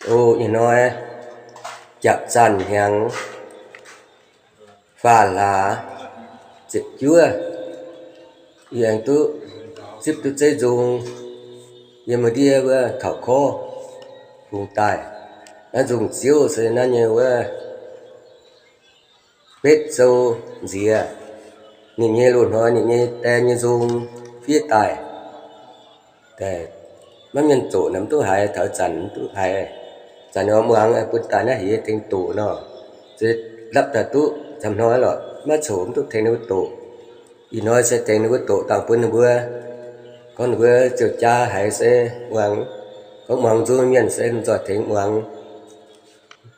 O, ih hnoi japc zanh hnyangx faah hlaax ziepc juov, yie aengx duqv zipv duqv zeiv nzung yiem wuov ndiev wuov taux korv fungx daaih. Naaiv nzung ziouv se naaiv nyei wuov betv sou nziex. Ninh nyei loz-hnoi ninh nyei die nyei nzung fiev daaih. Maiv mienh zoqc naaic mv duqv haiz, taux zanc mv duqv haiz. Zanc oix muangx bun daaih naaiv heuc yie tengx doqc nor, se lapv daaih duqv camv hnoi lorqc, maiv coc mv duqv tengx ninh mbuo doqc. Ih hnoi se tengx ninh mbuo doqc dangh bun ninh mbuo, gorngv ninh mbuo ziouc jaa haiz se muangx. Gorngv muangx nzung mienh se lomh nzoih tengx muangx,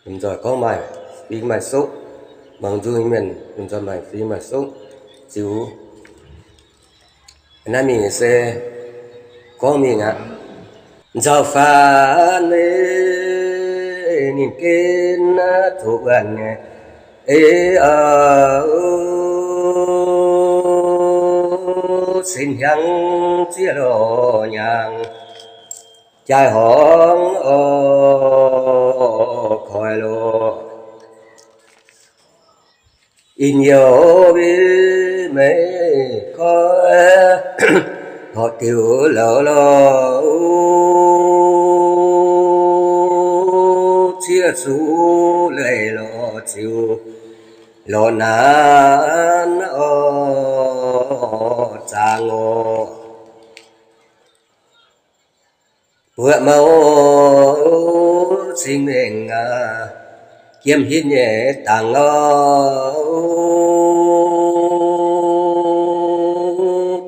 lomh nzoih gorngv maaih fingx maaih sokv. Muangx nzung mienh lomh nzoih maaih fingx maaih sokv ziux. Naaiv mingh se gorngv mingh aqv. Nzauh faanv ninh gen naaiv zoqc wuonh nyei, eix auv sin hnyangx ziex lorh nyaangh, jaaix horngz oix koi lorh. Ih nyouv maiv koi, horpc diuc lauz lorh, ciev suv leih lorh ziux lorh naanv oix zaangc oc. Buoqc mouc cing-mengh aqv, jiem hitv nyei dangc oc,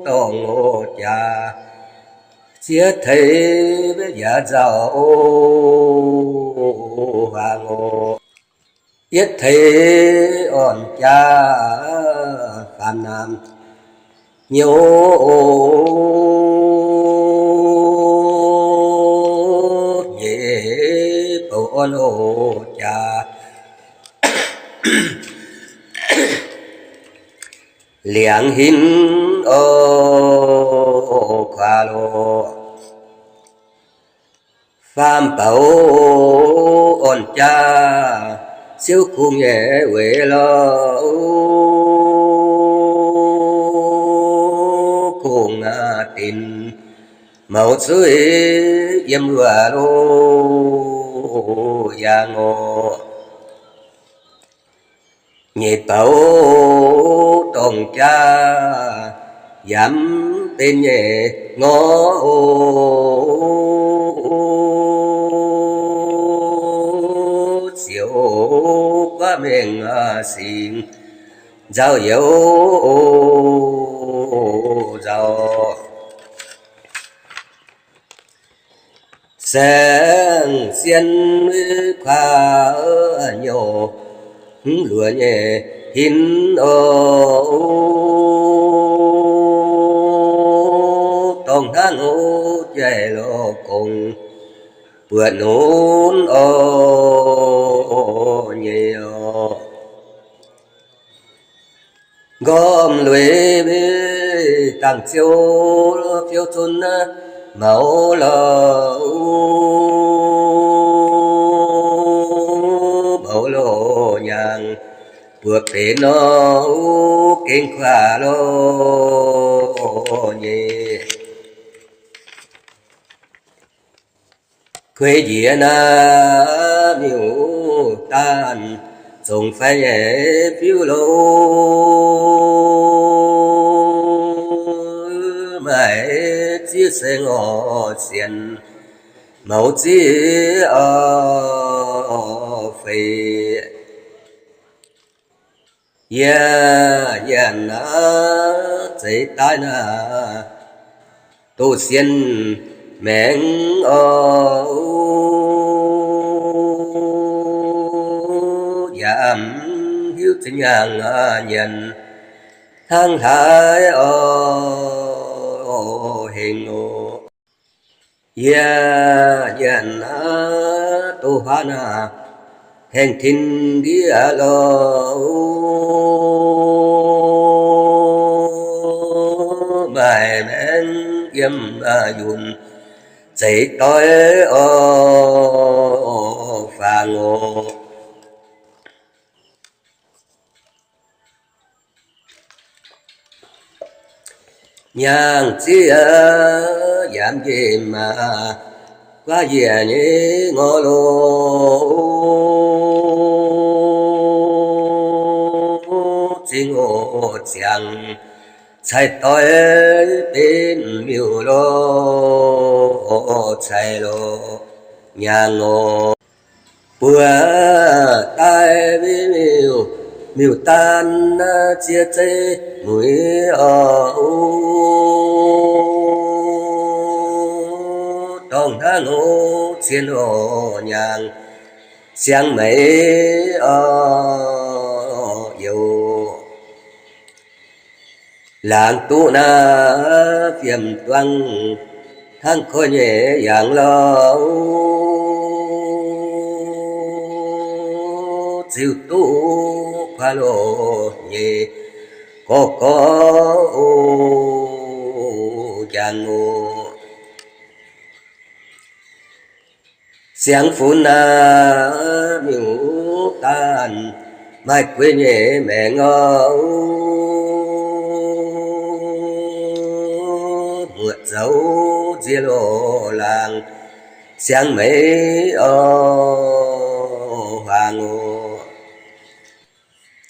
dorngh oc jaax, ziex teix yaac nzauh oc, huaang oc. Yietv teix orn jaax faam naamh nyouz oc, nyeic bouc orn oc jaax, liangx hinv oc, kuaax loh. Faam bouc orn jaax, siouv kungx nyei weic lorh, kungx dinc mouc zuiz yiem wuov loh, yangh oc. Nyeic bouc dorngh jaax, yaac mv benx nyei ngorc oc, ziouc guaav mengh singx nzauh youz oc, nzauh. Saeng sien kuaax nyouc, mv luoqc nyei hinv oc, dorngh hnangv oc, jaiv lorh gong buoqc nunv oc, nyei oc. Nqormh lueiz dangh ziouv fiouv zunv maux lorh, maux lorh nyaangh buoqc benx nor, gengh kuaax lorh nyei. Kuei njiec naaiv miuc-daanh zongc fai nyei fiuv loh, maaih ziex saeng orv sienx, mouz ziex orv feix. Yie nyanc naaiv zeix daaih naaiv doqc sien maengx oc, yaac mv hiuv zinh nyaanh nyanc hnangv haaix oc, hengx oc. Yie nyanc naaiv doqc huaav naaiv haengh tin ndiev lorh, maaih maengx yiem yunh zeix doic oc, Nyaangc zieqv yaac nqemh maac guaav yiec nyei ngorc loh, zingh oc ziangx cai doix benx miuc loh, cai loh nyaangc oc. Buoz daaih miuc, miuc daanh ziex zeiv mueiz oc, dorngh hnangv oc cien oc nyaangc siangx meix oc yoc. Laangz duqv naaiv fiem duangv hnangv koiv nyei yangh loh, ziux duqv kuaaiv loh nyei gorx gorx oc, njang oc. Siangx funx naaiv miuc daanh maaih gueix nyei maengc oc, muoqc zoux nziex loh laangz siangx meix oc, huaang oc.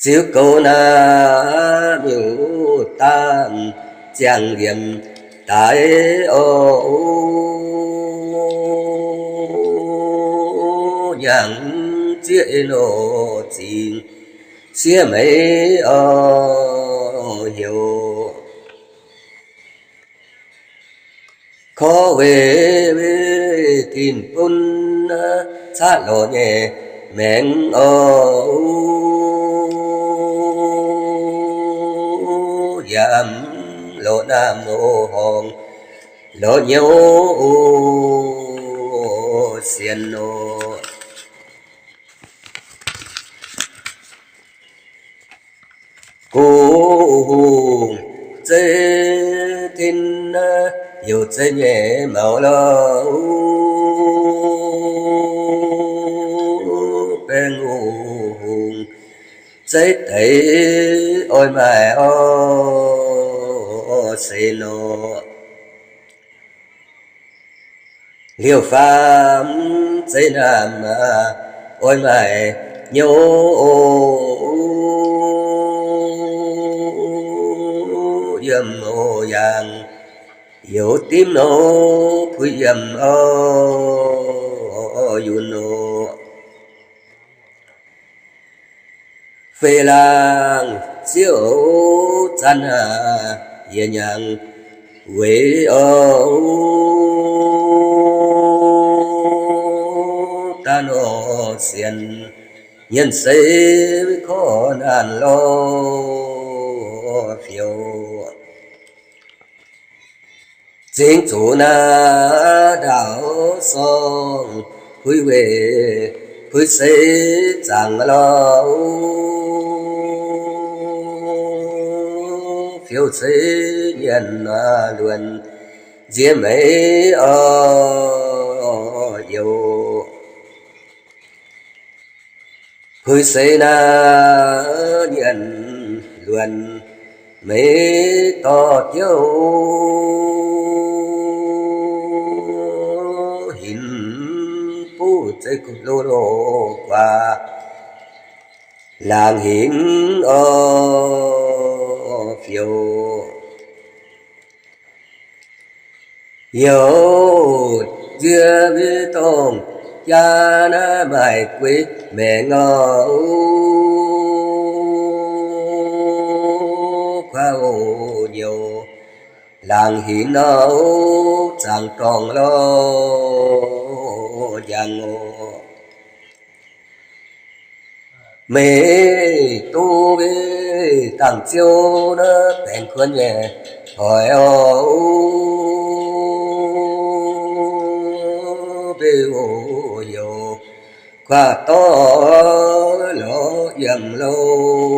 Ziux goux naaiv miuc daanh ziangh liemh daaih oc, nyaangc zieqv en oc zingh siev meix oc heuc. Korv weic ginh bun caqv lorz nyei maengc oc, yaac mv lorz naamh oc horngc lorz nyouz oc sienx oc. Gu hungh zeiv tin, heuc zeiv nyei maux loh, baeng gu hungh zeiv deix oix maaih oc seix nor. Liouh faam zeiv naamh oix maaih nyouz oc, yiem oc yaangh youz dimv nor puix yiem oc yunc oc. Fei laangh ziouv zanc aac, yietc nyaangc weic oc, daaih nor sienx nyienx seix korv naanc lorh fioux. Zingx zuqc naaiv ndaauv sorng puix weic puix seix zaangc lorh, fioux ceix nyienc luonc nziex meix oc yoc. Puix seix naaiv nyienc luonc meix dorh diouv hinc buv zeiv loz-loz guaax laangc hinc oc fioux. Youz nzie mbiv dongh jaa naaiv maaih gueix maengc oc, kuaaiv oc nyouz laangc hinc oc, zaangc dorngh lorh njang oc. Meih duqv mbiv dangh ziouv naaiv baengc kuonx nyei hoic oc, mbiv oc youz kuaaiv dorngh lorh yiem loz-ziouc.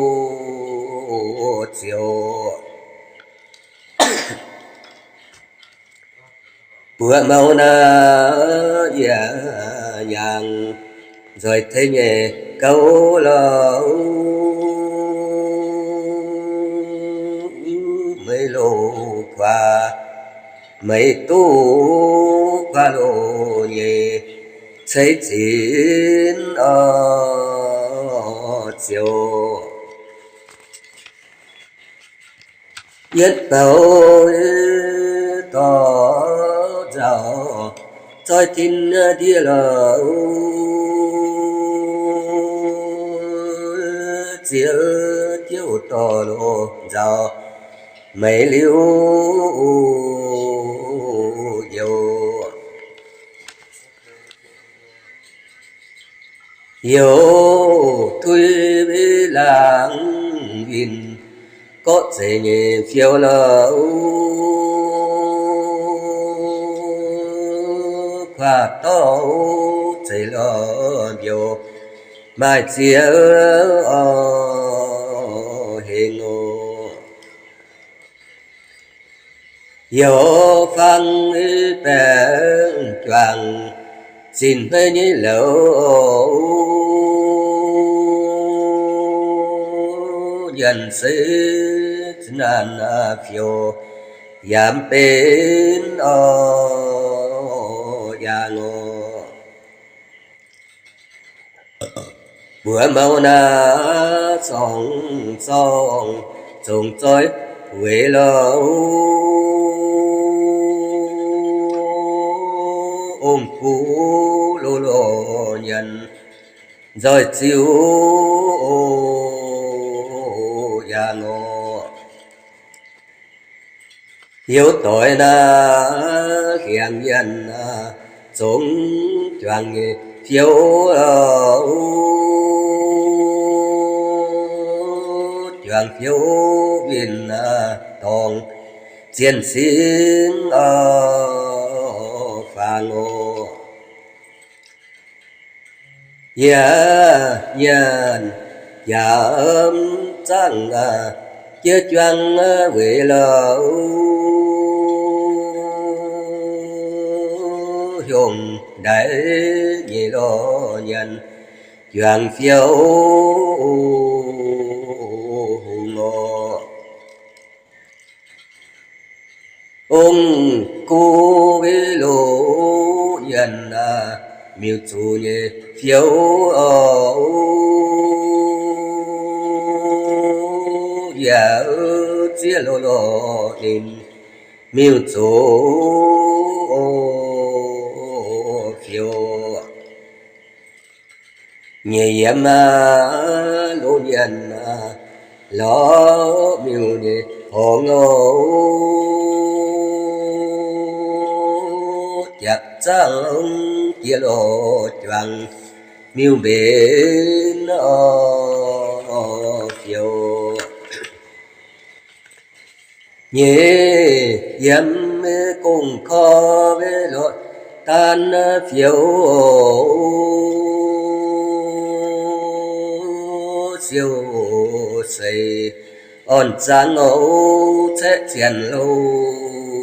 Buoz maux naaiv yaac nyaangc nzoih tengx nyei gouv lorh, meih loz-kuaaiv meix duqv kuaav loz nyei ceix zinx oc ziouc. Yietv bouh dorh nzauh zoih tin ndie lorqc, ziex jouv dorh loz nzauh meix liuz youz. Youz tuix laangz winh gorqv zeiz nyei fiou lorqc, kuaav dorh zeiz lorqc mbiouh maaih ziex oc hengx oc. Youz fangx baengc juangc zinh hnoi nyei louz, nyanc se zinh naanc fiou yaac benx oc yaangh oc. Mbuox mouh naaiv zorngx zorngx zongc zoih weic lorqc, ong-gux loz-loz nyanc nzoih ziux oc yaangh oc. Youz doic naaiv hiaangx nyanc naaiv zongx juangc nyei fiou, juangc fiou winh naaiv dorngx zienh singx oc faang oc. Yaac nyanc yaac zaangv jiex juangc weic lorqc, hiongh ndaix nyei lorqc nyanc juangc fiou hungh oc. Ong-gux loz-loz nyanc miuc-zuqc nyei fiou oc, yaac ziex loz-loz ninh miuc-zuqc fiou. Nyiec yiem aqv, loz nyanc aqv, lorz miuc nyei horngz oc, jaqc zaangv jiex loz juangc miuc mbenc oc fiou. Nyiec yiem gong-korv loz-daan fiou, siou seix orn-zaangv oc, caeqv zienh loz-congx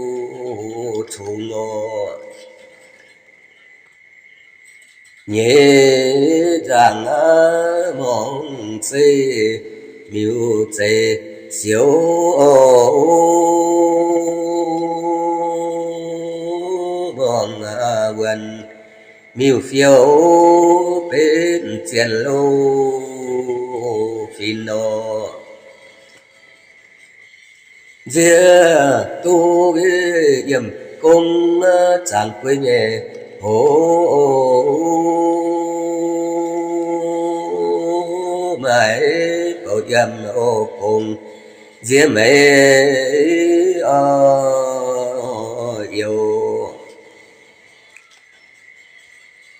oc. Nyiec nzaangc aqv, morngc zeiv miuc zeiv siou oc, morngc wuonh miuc fiou benx zienh loz-fin oc. Nziex duqv yiem gong zaangc guei nyei hoz, maaih bouh yiem gong nziex meix oc youz.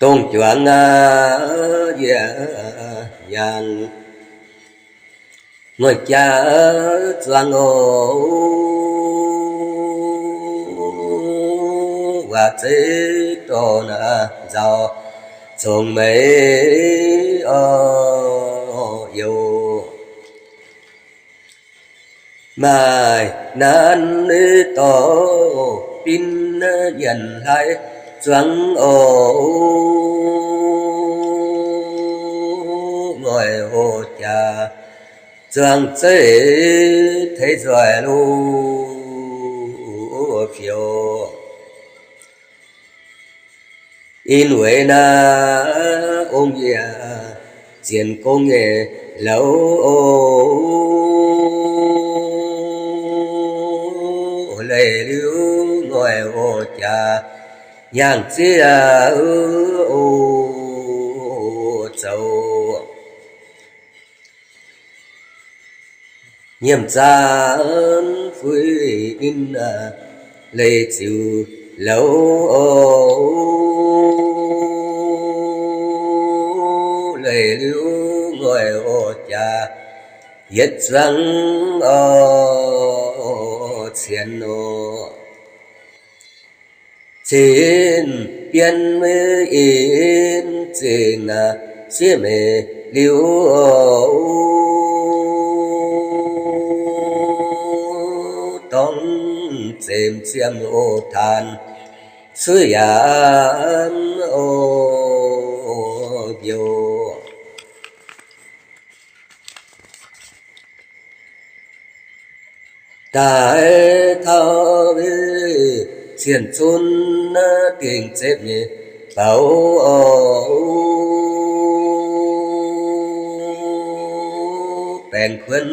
Dongh juangc aqv, yie nyaangc nguaih jaax zuangx oc, waac zeiv dorh naaiv nzauh congx meix oc youz. Maaih naaiv dorh bin nyanc hlaaix zuangx oc, ngoix hoc jaax zuangx zeiv teix nzoih loz-fiou. in weic naaiv ong-yie zienx gong nyei louz, leih liuz ngoic oc jaax, nyaangh zieqv oc zoux. Nyiemc zaanv fuix in, leih ziux louz, leih liuz ngoic oc jaax, yietc zuangx oc cien nor. Cin bienv meiv in zingh sieqv meic liuz, dorngx zemx ziemx oc taanx cuiv yaac oc mbiouh. Daaih taux cien zunv dingc zepv nyei baaux, baengc kuonx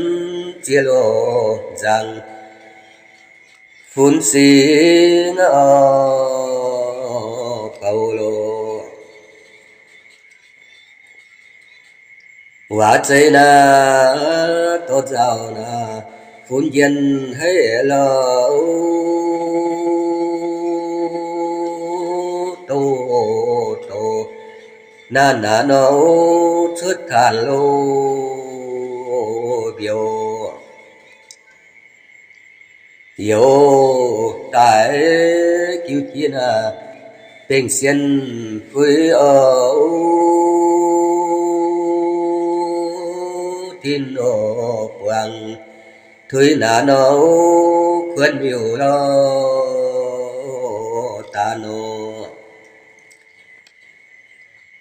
ziex loz nzangc, funx singx baaux loz. Waac zeiz naaic dorh nzauh naaic, funx njien haic loh, doz doz naanc naanc nor, cuotv taanx loh mbiouh. Youz daaih jiu jiex naaic, bengh sien fuix oc, tin oc buangh tuix naanc nor, kuonx miuc loh daaih nor.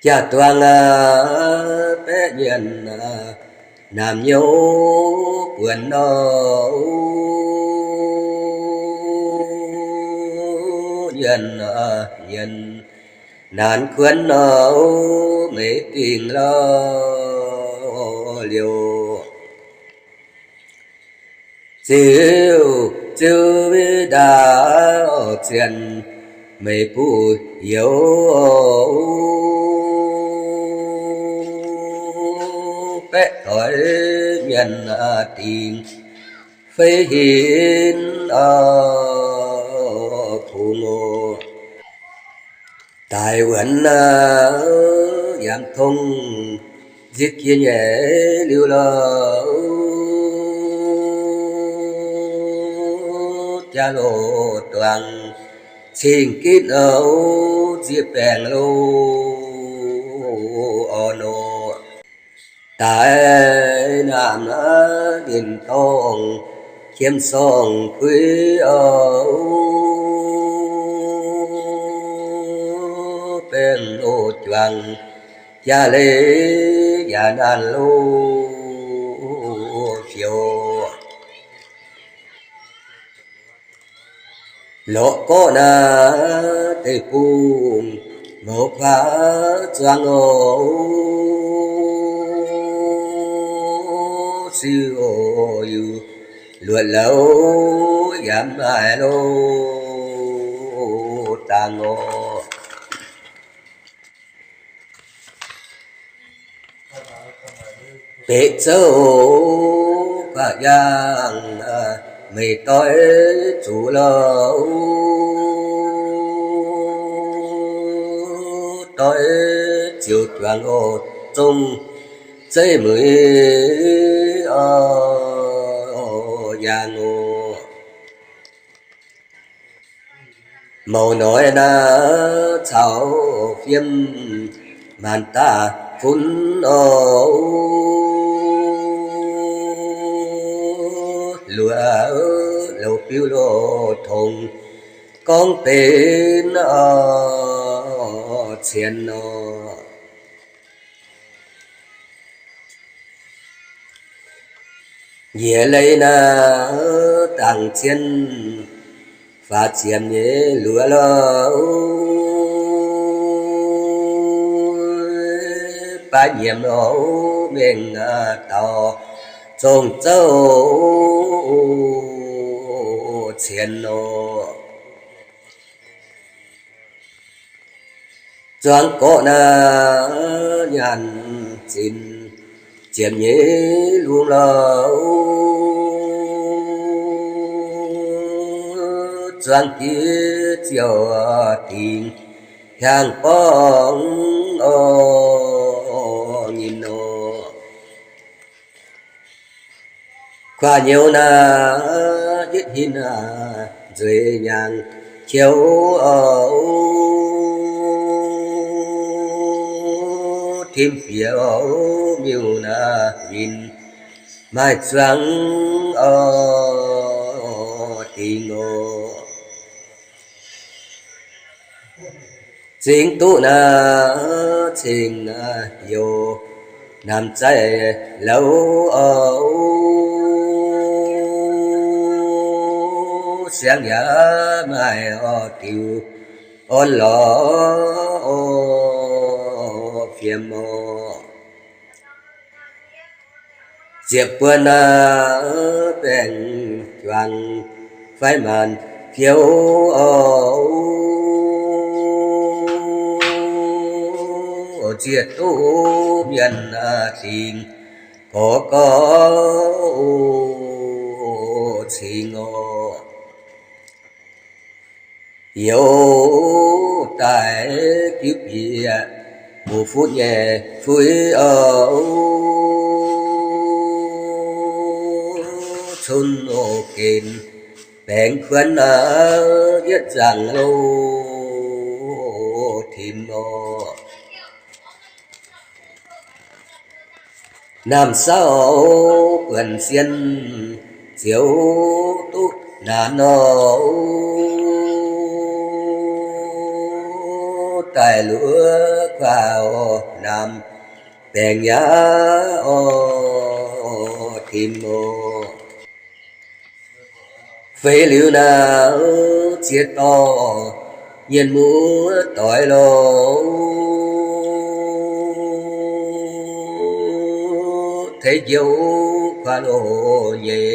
Jaax-duang aac, baeqv mienh aac, naamh nyouz buonc nor, mienh aac, mienh naanc kuonx nor, meix dingh loh liouh. Ziouc, ziouc ndaauv zienh meic buv youz, baeqv doix mienh dingc fei hinv kungx oc. Daic wuonx yaac tongv nzitv jiex nyei liuz loh, jaax-loz duangc cing-gitv oc, nziex baengc loh orn nor. Daaih naamh naaiv ninh dorngh qiemx sorng kuiv oc, baengc loh juangc jaax leiz yaac naanc loh fioux. Lorqc gorqv naaiv deic-bung mouz kuav zuangx oc, siou oc, yuc luotc louz yaac maaih loh dangh oc. Beqc zouv gu'nyuoz meic doix zuqc loh, doix ziouc juangc oc, zong zeiv mueiz oc, yangh oc. Mouc noic naaiv caux fiem maanc daaih funx oc, luoqc loz biuv loz tongx gorngv benx oc, cien oc. Njiec leiz naaiv dangc cien faaux ziemx nyei luoqc loh, baav nyiemc oc, mengh dauh zong zouv cien oc. Zuangx gorqv naaiv nyanc zinc ziepc nyeic lungh lorqc, zuangx jiex ziouc dingc hiaang borngz oc, nyinh oc. Kuaav nyouz naaiv yietv hinc nzueic nyaangc qiex oc, tim bieqc miuc naaiv winh maaih zuangx oc, dingc oc. Zingx duqv naaiv cing youh namx zaiv louz oc, siangx yaac maaih oc diuc orn lorz oc, fiem oc. Ziepc buonc naaiv baengc juangc fai maanc fioux oc, ziec duqv mienh dingc gorx gorx cingx oc. Youz daaih jiuv bieqc mbuo fuqv nyei fuix oc, cun oc genx baengx kuonx naaiv yietv nzaangc loz tim oc. Namh sauv buonc sien ziouc duqv naanc oc, daaih luov kuaav oc, namx baengc yaac oc tim oc. Feix liuz naaiv ziex dorh mienh muoz doic loz, teix njoux kuaav loz nyei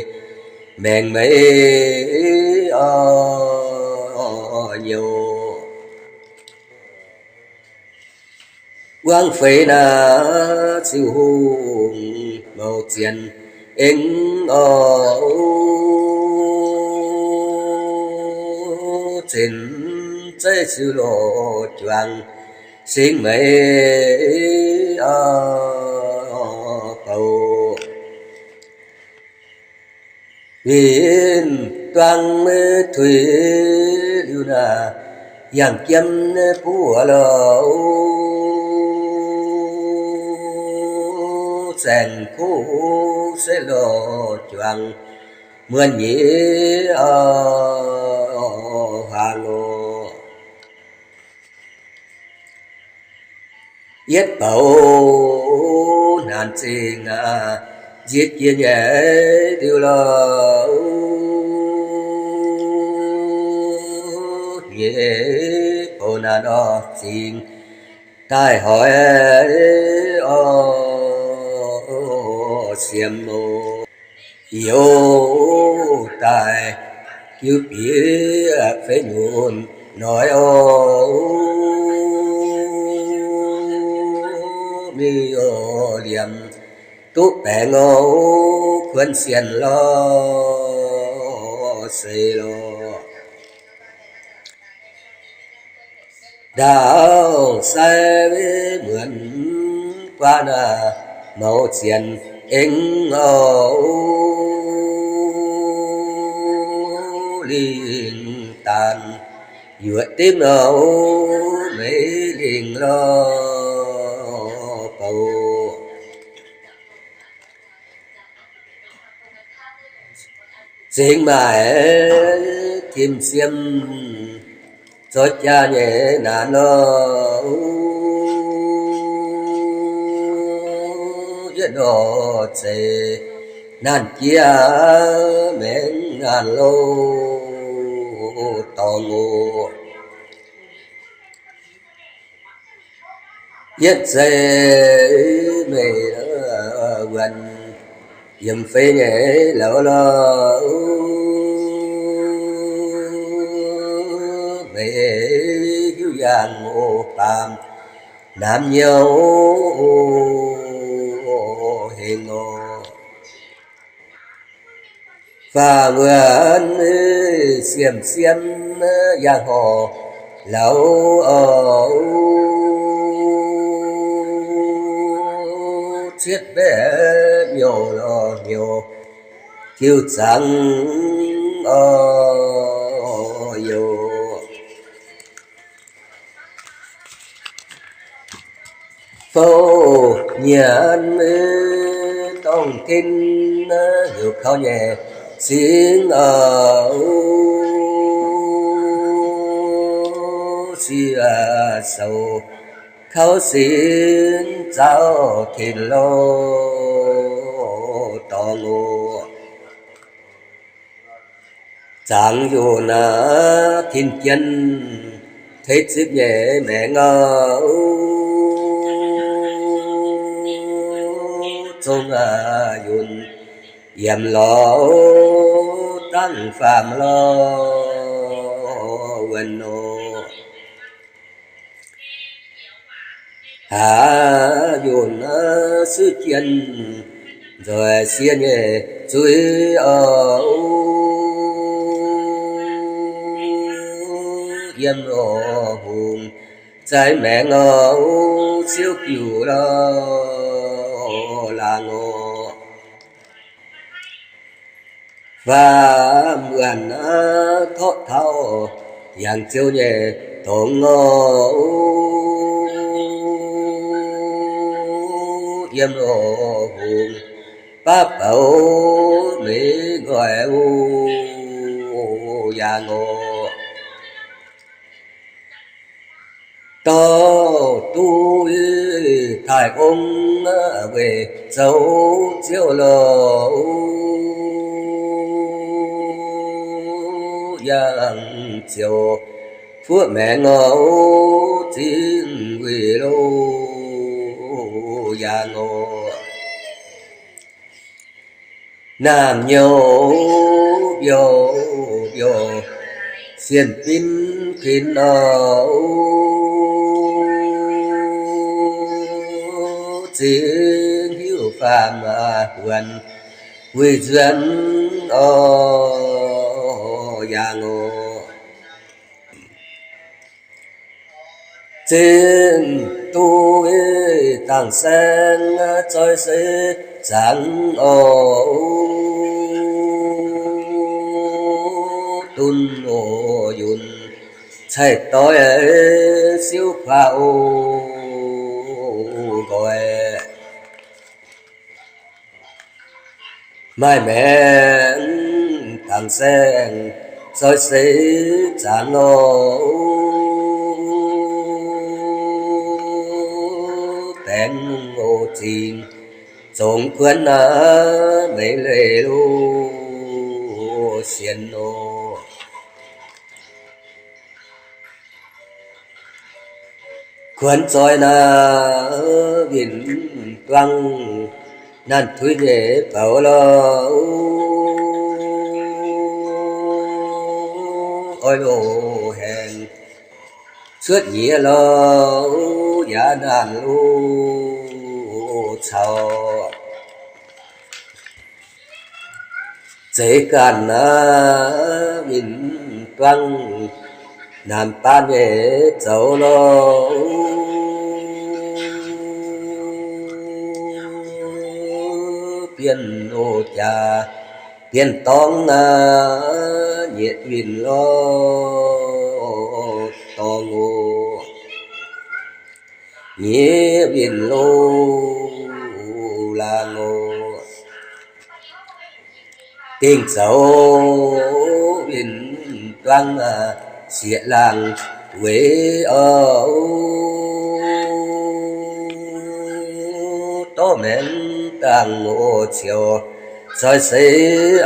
maengc meix oc, nyouz. Wuangv feix naaiv Ziouv Hungh mouz zienx eng oc, zenc zeiv siou loz juangc singx meix oc, bouc winh duangv meiv tuix liuz naaiv, yangh jiem buov loz, zaengc kuv se loz juangc muonh nyei oc, huaang oc. Yietv bouc naanc zingh aac, nziex jiex nyei diuh loz, nyei bouc naanc oc zingh daaih hoic oc, siemx oc. Youz daaih jiuv bieqc feix nyunc noic oc, mingh oc liemh duqv baengc oc, kuonx sienx lorz seix lorz. Ndaauv sai muonc guaav naaiv, mouz zienx eng oc, lingh daanh yuoqc dimv oc, meix lingh lorz bouc. Zengx maaic tim siem zorqv jaa nyei naanc oc, yietv oc zeiz naanc jiex maengx naanc loz dorngx oc. Yietv zeiz meih wuonc yiem fei nyei lorz lorz, meih hiuv yangh oc baamz naamh nyouz hengx oc. Faam wuonc siemv siemv yangh horc lauz oc, cietv mbaeqc miuc lorz miuc jiu zaangc oc yoc. Fouv nyanc dorngh tin heuc kaux nyei singx oc, sieqv soux kaux singx zaaux tin lorz dorngx oc. Zaangc yunc aqv, tin jien teiv zipv nyei maengx oc, zong yunc yiem lorz dangh faam lorz wuonc oc. Haav yunc aqv, suiv jien nzoih sieqv nyei zuiz oc, yiem oc hungh zaaix maengx oc, siouv jiuc lorz laangz oc. Faam wuonc aqv, torqv taux yangh ziouv nyei dorngx oc, yiem oc hungh baav bouc meix nqoi oc yangh oc. Dorh duqv taaih ong weic zoux ziouv lorz, yangh ziouv fuoqv maengx oc, zingh wuic loz yangh oc. Naamh nyouz mbiouh mbiouh sienh bin kuinx oc, zingh hiuv faam wuonc wuic nzuonx oc yangh oc. Zinh duqv dangh saeng zoi seix zaangc oc, dunv oc yunh cai doix siouv kuaaiv oc nqoi. Maaih maengx dangh saeng zoi seix zaangc oc, baengc oc zingh zongx kuonx naaiv meix leiz loz sienx oc. Kuonx zoih naaiv winh duangv naanh tuix nyei bouc lorh, oix loz haengx cuotv nyiex lorh, yaac naanh loz caux. Zeiz ganh naaiv winh duangv naamh baan nyei zoux lorh, bienh oc jaax bienh dorngx aqv, nyieqc winh lorh dorngx oc. Nyieqc winh loz laangz oc. Dingh zoux winh duangv sieqv laangz weic oc, dorv maengx dangh oc ceux zoi seix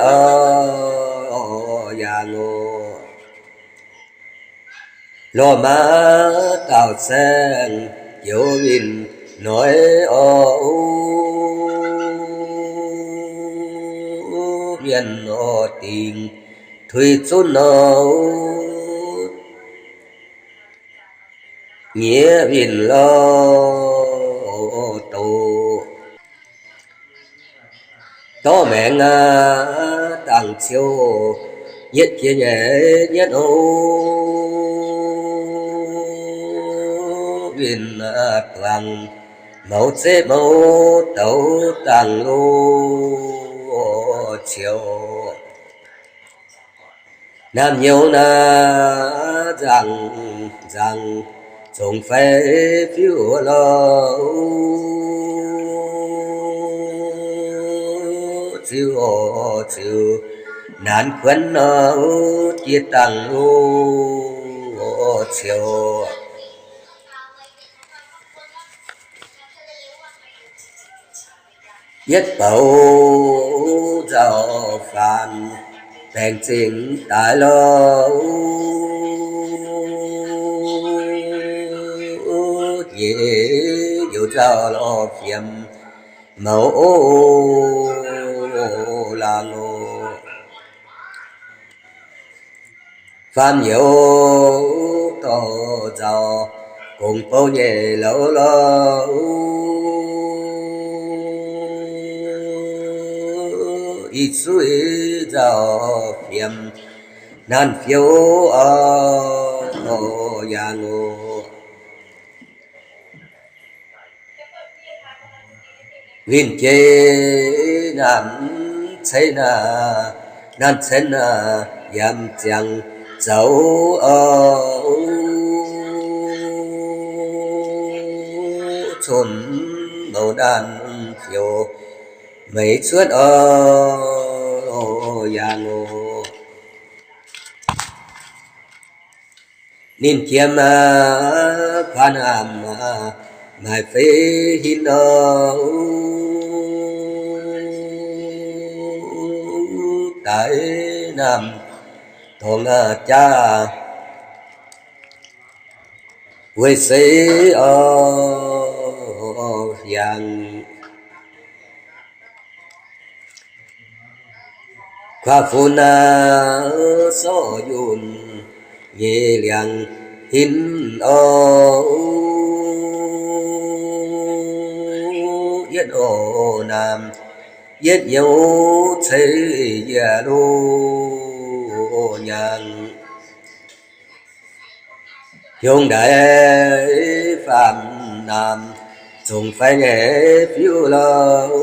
oc yangh oc. Lorh maaz dauh saeng youz winh noic oc, mienh oc dingc tuix zunv oc, nyiev winh lorh doqc. Dorv maengx aqv, dangc ciouv, nyietv jiex nyeic nyietv oc, winh duangc, mouz zeqv mouz douz dangh loz ciouv. Naamh nyouz naaiv nzangc nzangc, zongc fai fiuv lorh, ziux ziux, naanc kuonv nor, jiex dangh loz ciouv. Yietv bouc nzauh faanx, baengc zingh daaih lorh, nyeic youz nzauh lorh fiem, mouz oc, laangh oc. Faam youz dorh nzauh, gongx bou nyei louz lorh, i zuiz nzauh fiem, naanc fiouv oc, yaangh oc. Winh jeiv naanc ceix naaic, naanc ceix naaic yaac ziangx zoux oc, cun mouz naanc fioux meix cuotv oc, yaangh oc. Ninh jiem aqv, kuaanx naamh aqv, maaih feix hinc oc, daaih naamh dorngx aqv jaav, weic seix oc, hiaangx. Kuav funx aqv, sorc yunh nyei liangx hinc oc, yietv oc naamh, yietv nyouz ceix yie loz nyaangx. Hiuv ndaix faam naamh, zongc fai nyei fiuv lorh,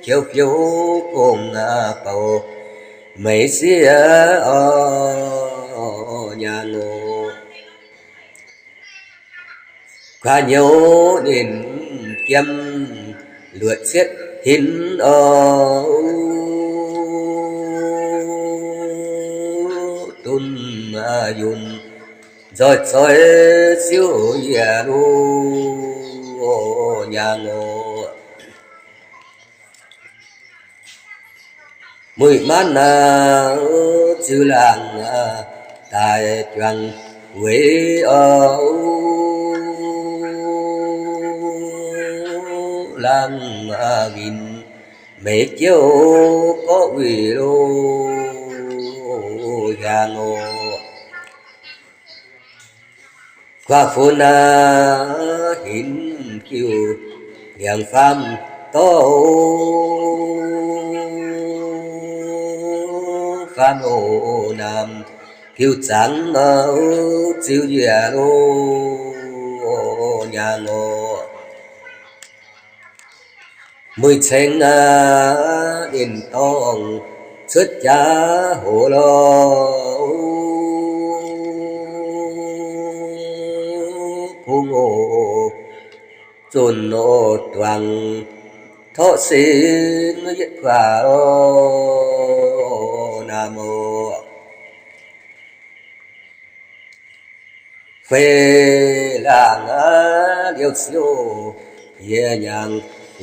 qiex fiuv gong bouc, meix sieqv oc, nyaangh oc. Kuav nyouz ninh jiem luoqc cietv hinc oc, dunh yunh nzoih zoih siouv yie loz nyaangh oc. Muic maanv naaiv ziux laangh daaih juangc weic oc, laangh winh meix jiouv gorqv wuic loz hiaangx oc. Kuav funx aqv, hinc jiuv liangx faam dorv, faam oc naamh jiuv zaangc oc, ziux yie loz nyaangh oc. Muic ceng aqv, ninh dorngh cuotv jaax hoc lorh, kungx oc, zunc oc, duangc torqv sin yietv kuaah lorh, naamh oc. Feix laangh aqv, liouh siouv yie nyaangh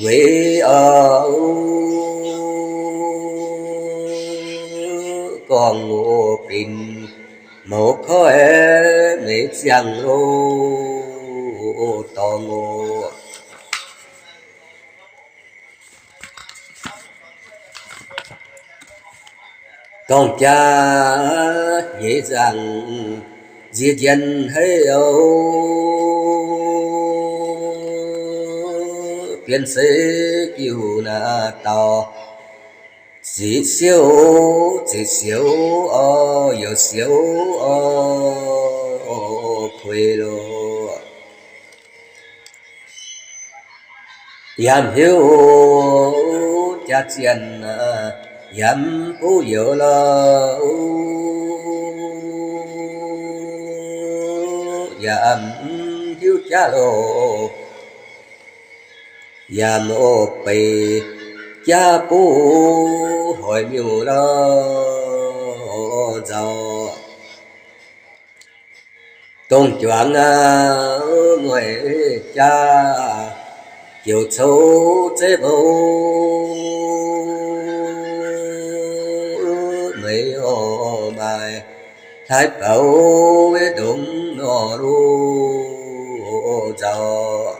weic oc, gorngv oc, binc mouz koiv meix ziangh loz dorngx oc. Dorng jaa nyeiz nzaangc nzie njien haiv oc. Bienh seix jiuv naaiv dauh ziqc siouv, ziqc siouv oc, youc siouv oc, kuei loh. Yaac mv hiuv jaax zienh, yaac mv buv youz loh, yaac mv hiuv jaax loh, yaac mv oix beic jaax buv hoic miuc loh nzauh. Dongh juangc aac, nguaih jaa joux cou zeiv mbou, meix oc maaih hlaaix bouc ndongc nor loh nzauh.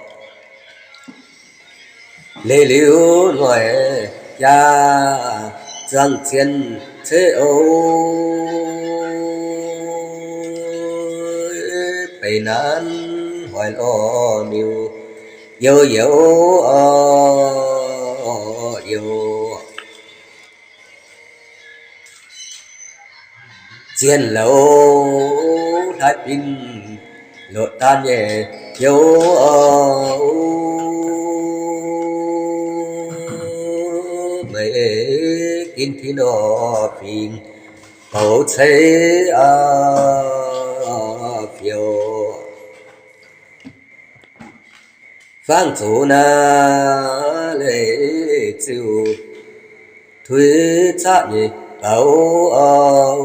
Leiz liuz nguaih jaa zuangx cien ceix oc, beic naanc hoic lorh miuc youz youz oc youz. Zienh louz hlaaix binc loqc daan nyei hnyouv oc, meix ginv tin oc fingx bouc ceix oc fioux. Fangx zuqc naaiv leiz ziuc tuix caqv nyeic bouc oc,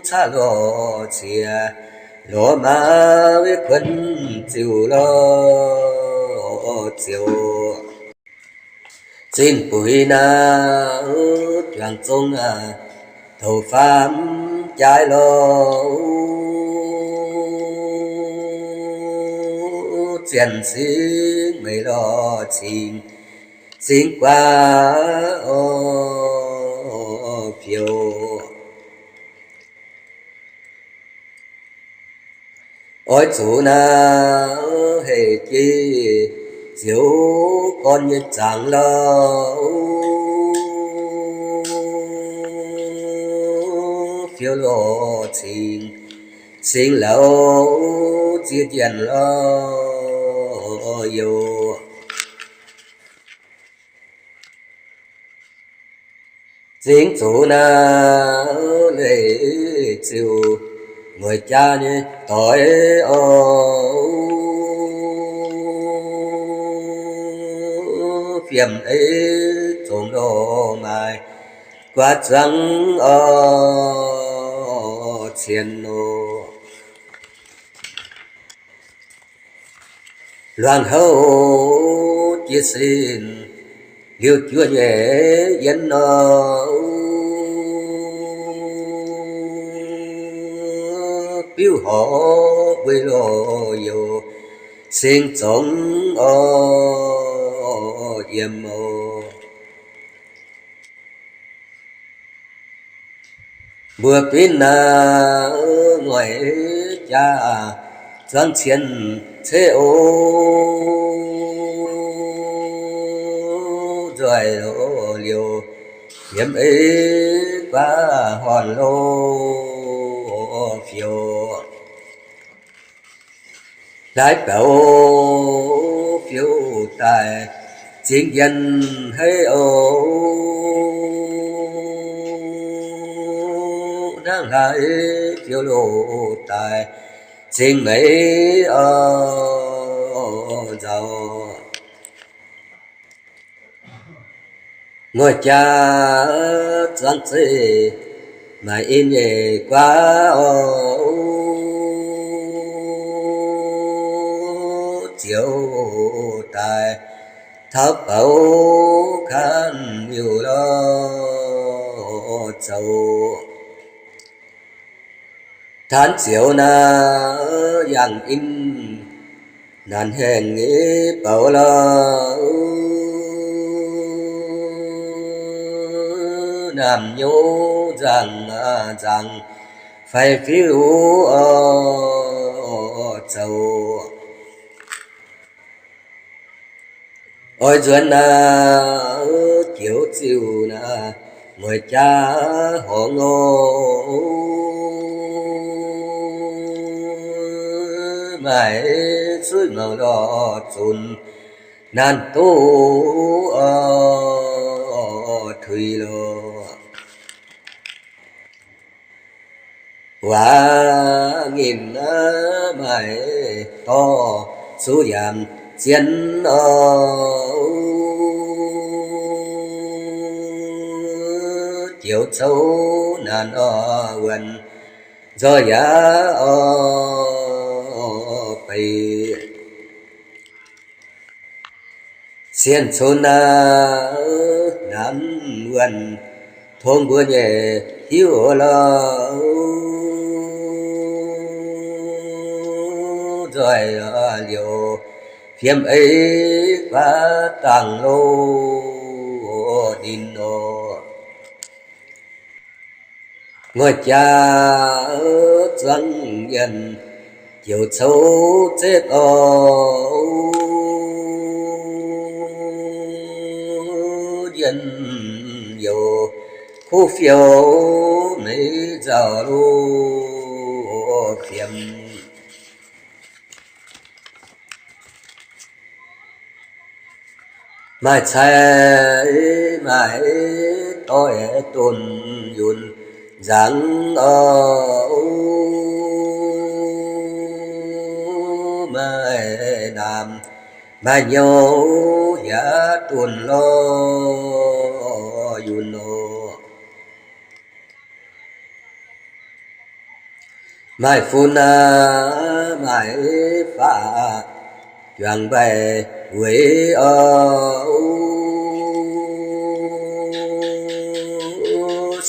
caqv lorh ciex lorz maa weiv kuonx ziuc lorh ziouc. Zinh buix naaiv juangc zong aac, douc faam jaai lorh, zienh singx meix lorh cingx, singx guaax oc fioux. Oix zuqc naaiv hec jiex ziouc gorn nyei zaangc lorh, fioux lorh cingx, singx lauz ziex jienh lorh youz. Zingx zuqc naaiv leiz ziuc nguaix jaa nyei doix oc, fiem ei zongc lorh maaih guaax zuangx oc cien oc. Luangh houv jiez sin liuz juov nyei yien nor, biuv horc mbui loh youz, singx zongx oc yiem oc. Mbuo binv naaiv nguaix jaa zuangx cien ceix oc, nzoih loh liouh yiem ei guaax horn loh fioux. Hlaaix bouc fioux daaih zingx njien haiv oc, hnangv hlaaix fioux loh daaih zingx meix oc nzauh. Nguaix jaa zuangx zeiv maaih in nyei guaax oc, ziouc daaih taux bouc kan liuh lorh Tanv ziouc naaic yangh in naanc haengh nyei bouc lorqc. Naamh nyouz nzangc, nzangc fai fiuv zoux. Oix nzuonx naaic joux ziuh naaic mueic jaax horngz oc. Maaih suiv mouc lorh zunc naanc doz tuix lorqc. Waac nyinh maaih dorh zuqc yaac zien oc. Joux couv naanc oc wuonc nzoih yaac oc beic. Sienh cunx naaic naamh wuonh tong mbuo nyei hiuv lorqc. Nzoih liouc fiem ei guaav dangh loz ninh oc. Nguaih jaax zuangx yienh joux couv zepv oc. Yienh youc kuv fiou meix nzauh loz fiem. Maaih cai maaih doix dunh yunh nzangc oc. Maaih naamh maaih nyouz yaac dunh lorh yunh oc. Maaih fun aac, maaih faqv, juangc mbaih weic oc.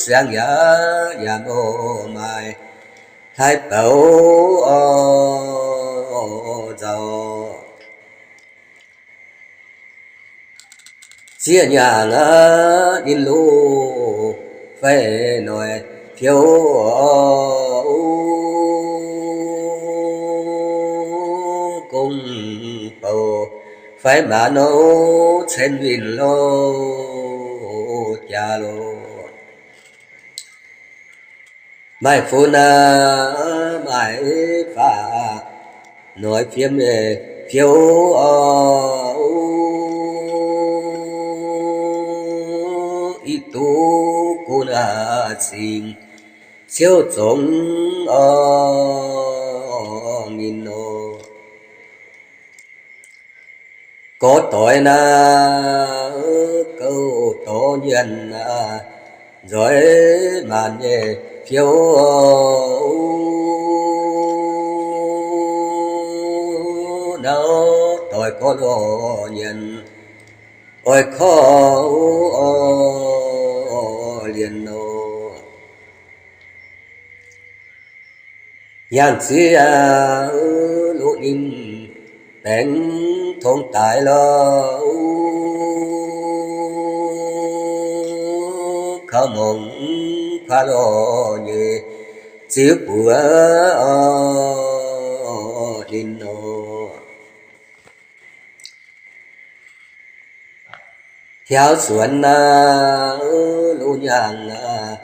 Siang yaac yaac oc maaih, taaix bouc oc nzauh. Ziex nyungc aac, ninh loz fai noic fiou oc. Gong bouc fai maaz nouv cen winh loz jaax loz. Maaih fun aac, maaih faqv, noic fiem fiou oc. Ih duqv gunv aac singx ciouv zongx oc ninh oc. Gorx doic naaic, gouv dorh nyienx aac, nzoih maanc nyei fiou oc. Nauv doic gorx lorh nyienx, oix korv oc, lienh oc. Yangh ziex aac, loz ninh baengx tong daaih lorh. Kaux mongc kuaaiv lorh nyei ziux buoz oc ninh oc. Hiaaux suonx aac, loz nyaangc aac,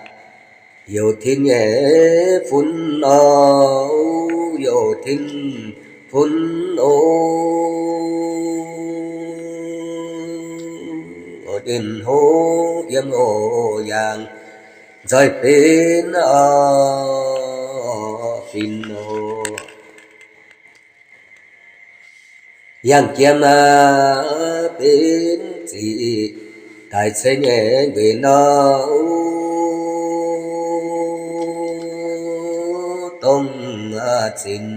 youc tin nyei fun oc, youc tin fun oc. Ninh hlo yiem oc yaangh, nzoih benx oc, benx oc. Yangh jiem aac, benx ziqc daic cei nyei nquenc oc. Dongh zinc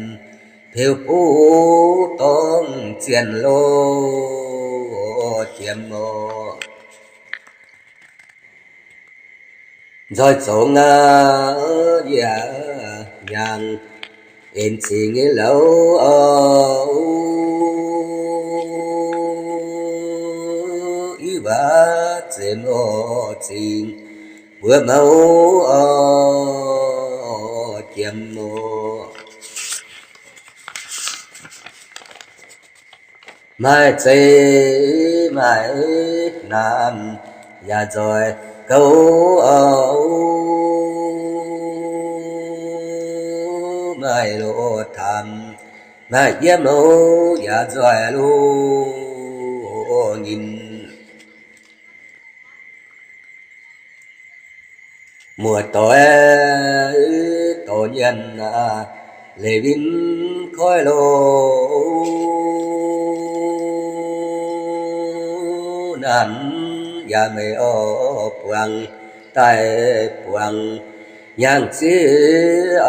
peux buv dongh zienh loz jiem oc. Nzoih zongx aac, yie yangh, en cingx nyei louz, i waac zemx oc, cingx mbuo mouz oc, jiem oc. Maaih zeqc maaih naanc yaac nzoih gouv oc, maaih loz-tamx maaih yiem oc, yaac nzoih loz-nyinh. Muoz-doic dorh nyienx aac, leiz win koiv loz, naanc yaac meih oix buangh daaih buangh, hnyangx-zieqv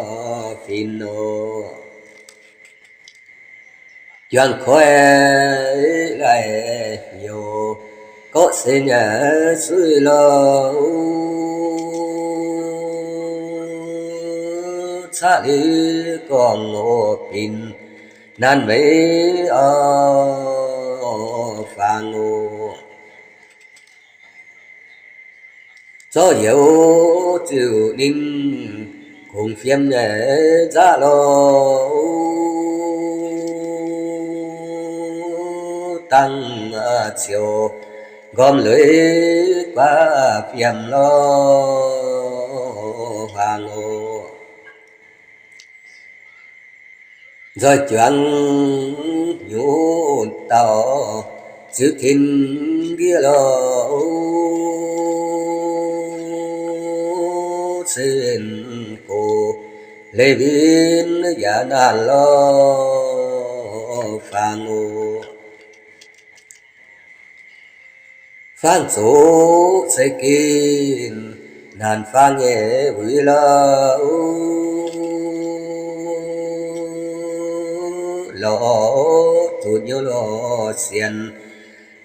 oix finx oc. Juangc koiv laih hnyouv, gorqv se nyei suiv louz, caqv liuz gorngv oc, binc naanc meix oc, faang oc. Zorqv youz ziouc ninh kungx fiem nyei nzaqv louz, dangh ciouc nqormh lueiz guaav fiem louz, faang oc. Nzoih juangc nyutc dauh ziux tin ndiev louz, cin gox leiz win yaac naanc louz, faang oc. Faang zoqc se ginv naanc faang nyei wuic louz, lorz zuqc nyouv lorz sienx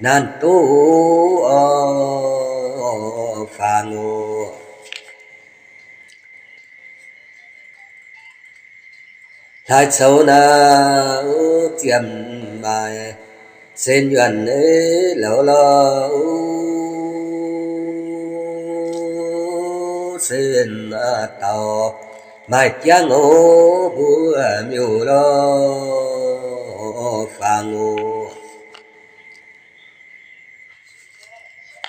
naanc duqv oc, faang oc. Hlaaix coux naaiv ziemx maaih sen yuonh louz louz, sen dauh maaih jangv oc, mbuo miuc louz, faang oc.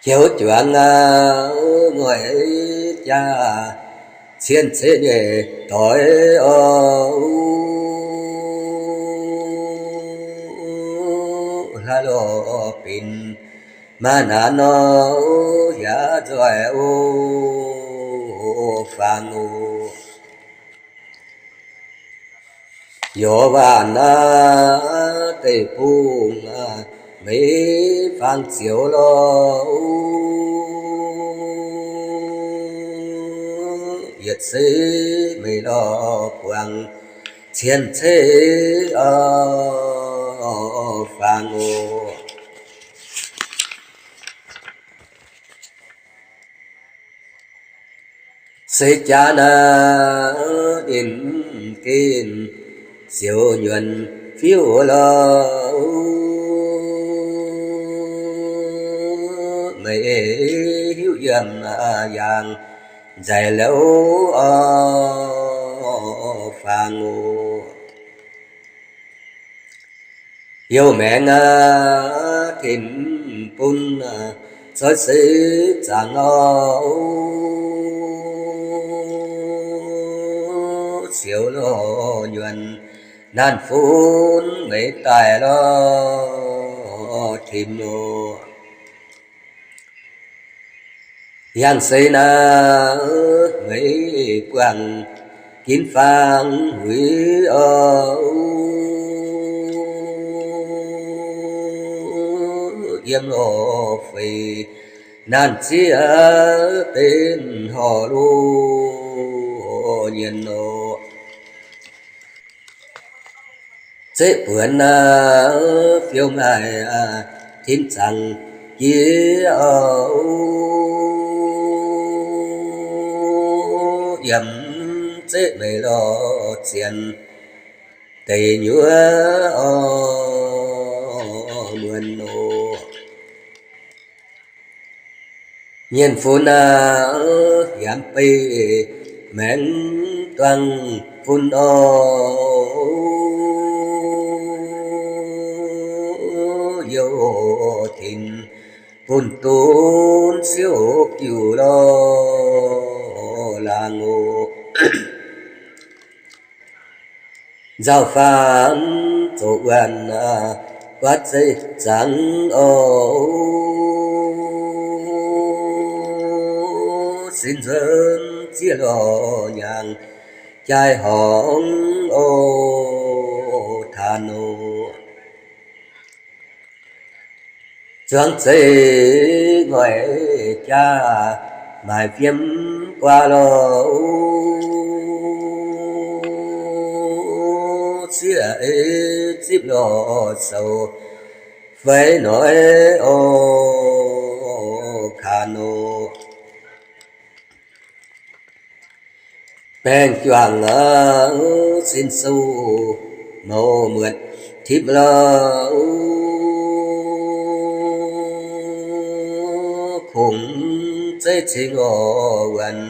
Joux juangc aac, ngoic jaax cien-ceqv nyei doix oc, hlaax lorh binc maaih naanc oc, yaac nzoih oc, faang oc. Yorc waanc aac, deic-bung aac, meix faang zioux louz, yietc se meix lorh buangh cien-ceqv oc, faang oc. Se jaax naaiv ninh ginv zioux nyuonh fiuv louz, meih hiuv yiem yaangh nzaic louz oc, faang oc. Youh maengx aac, tin-bun aac, zoih se zaangc oc, zioux loz nyuonh naanc fun meix daaih lorh tim oc. Yangh seix naaiv meih buangh ginv faang huix oc, yiem loz feix naanc zieqv benx horqc loz nyienh oc. Zeqv buonc aac, fiou maaih tin zaangc jiex oc, yiem zeiv meih lorz zienx deic nyuoqc muonz oc. Nyienh fun aah, yaac beih maengx duangh fun oc. Youh tinc bun dunv siouv jiuc lorz laangz oc. Nzauh faam zoqc wuonh guaatv zeiv zaangc oc. Sin nzuonx zieqv lorz nyaangc jaaix horngz oc, taux nor. Zuangx zeiv ngoic jaax maaic fiem guaax lorh, sieqv ei zipv lorh soux fai noic oc, kaax nor. Baengh juangc aqv, sin sou mouz muotc tipv lorh, kungx zeiv cingx oc, wuonh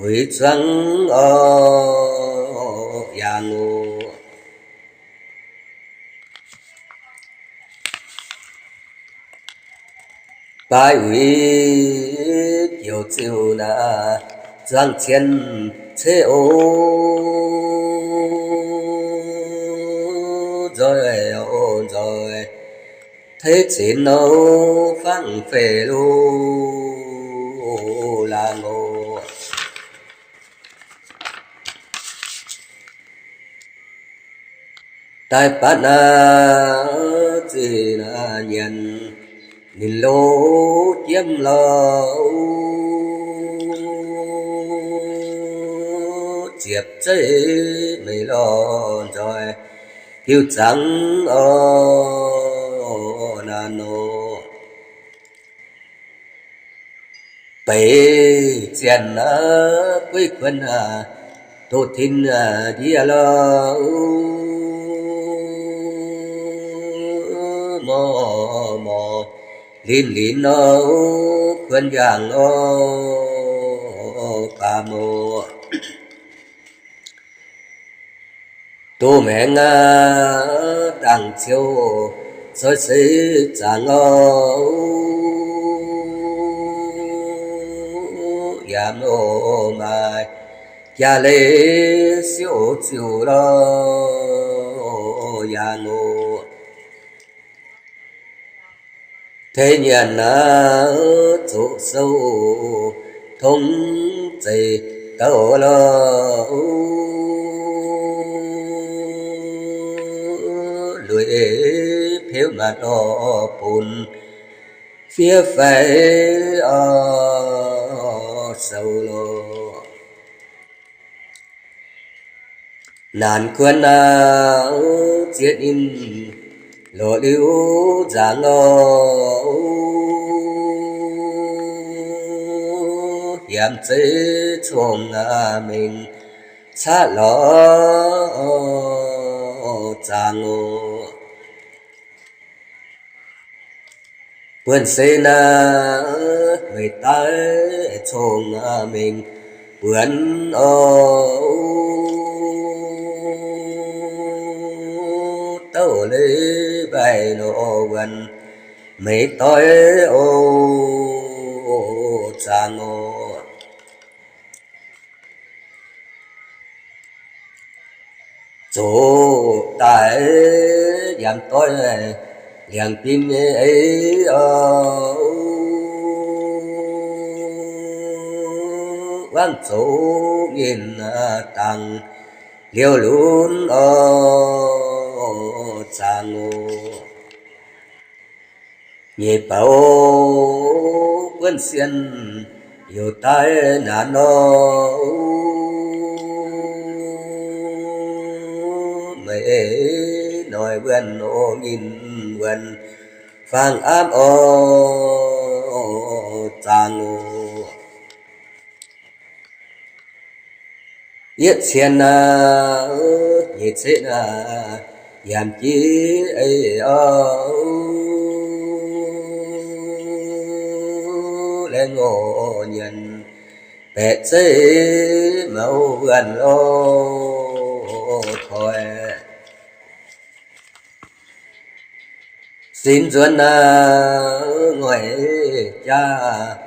uix zuangx oc, yangh oc. Baaix uix jouc ziuc naaic zuangx cien ceix oc, nzoih oc nzoih, teiv zinx nouh fangv feix lu laangh oc. Daaih batv naaiv zinh naaiv nyanc ninh lo jiemv lorh, ziepc zeiv meih lorh nzoih diuh zaangc oc, naaiv nor. Beiv zienc naaiv gueiv kuonx aac, doqc tin aac ndiev lorh, morc morc linz linz nor, kuonx yangh oc, baac morc. Doz maengx aac, dangc ziouc zoih seix zaangc oc, yaac oc maaih jaax leiz siouc ziuc lorh, yaac oc. Teix nyanc naaiv zoqc sou tong zeic douc lorh, lueic peux matc lorh bun fiev faix oc, sou lorh. Naanc kuonx naaiv ziex ninh lorz liuz nzaangc oc, hiamx zeiv cong-mengh caqv lorz zaangc oc. Buonv-sin naaiv meih daaih cong-mengh buonc oc, douc leiz mbaih nor wuonh meih doix oc, zaangc oc. Zoqc daaih yaac doix liangx-bin nyei eix oc, wangv zoux nyinh dangx liouh lunx oc, zaangc oc. Nyeic bouc buonv-sienh youc daaih naanc nor, meih noic wuonh oc, nyinh wuonh fangx aapv oc, zaangc oc. Yietv cien naaiv, nyic ceqv naaiv, yaac jiex ei o, laengz oc nyanc baeqc zeiv maux wuonh loh toi. Sin nzuonx naaiv ngoic jaax,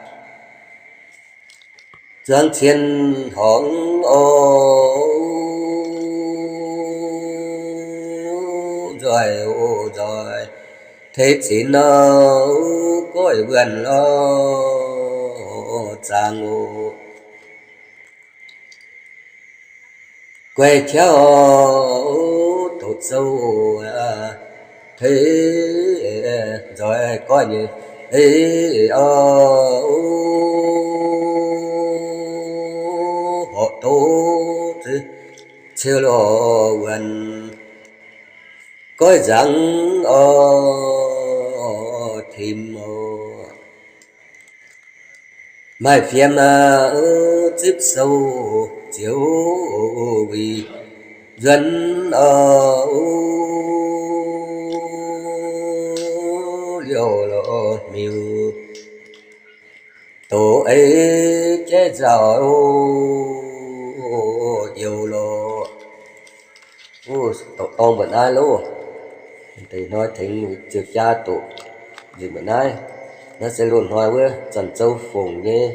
zuangx cien horngz oc, nzoih oc nzoih, teix zinx nor, goiv wuonh loh zaangc oc. Guaix qaqv oc, doqc zouv teix nzoih goiv nyei, ei o, horqc doqc ceu loh wuonh, goiv nzangc oc, tim oc. Maaih fiem aqv, zipv sou ziouc wuic nzuonx oc, liouh loh miuc doqc ei jaiv nzauh youh loh. Doqc dorng mbuo naaiv loh. Deix hnoi tengx ziouc jaa doqc nzengc mbuo naaiv. Naaiv se loz-hnoi wuov Zanc Zouv Fongc nyei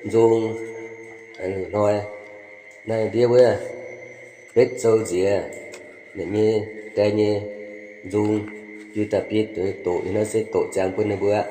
nzung. Hnoi naaiv ndiev wuov betv zouv nziex, ninh nyei die nyei nzung, yie daaih biei doqc, naaiv se doqc ziangx bun ninh mbuo.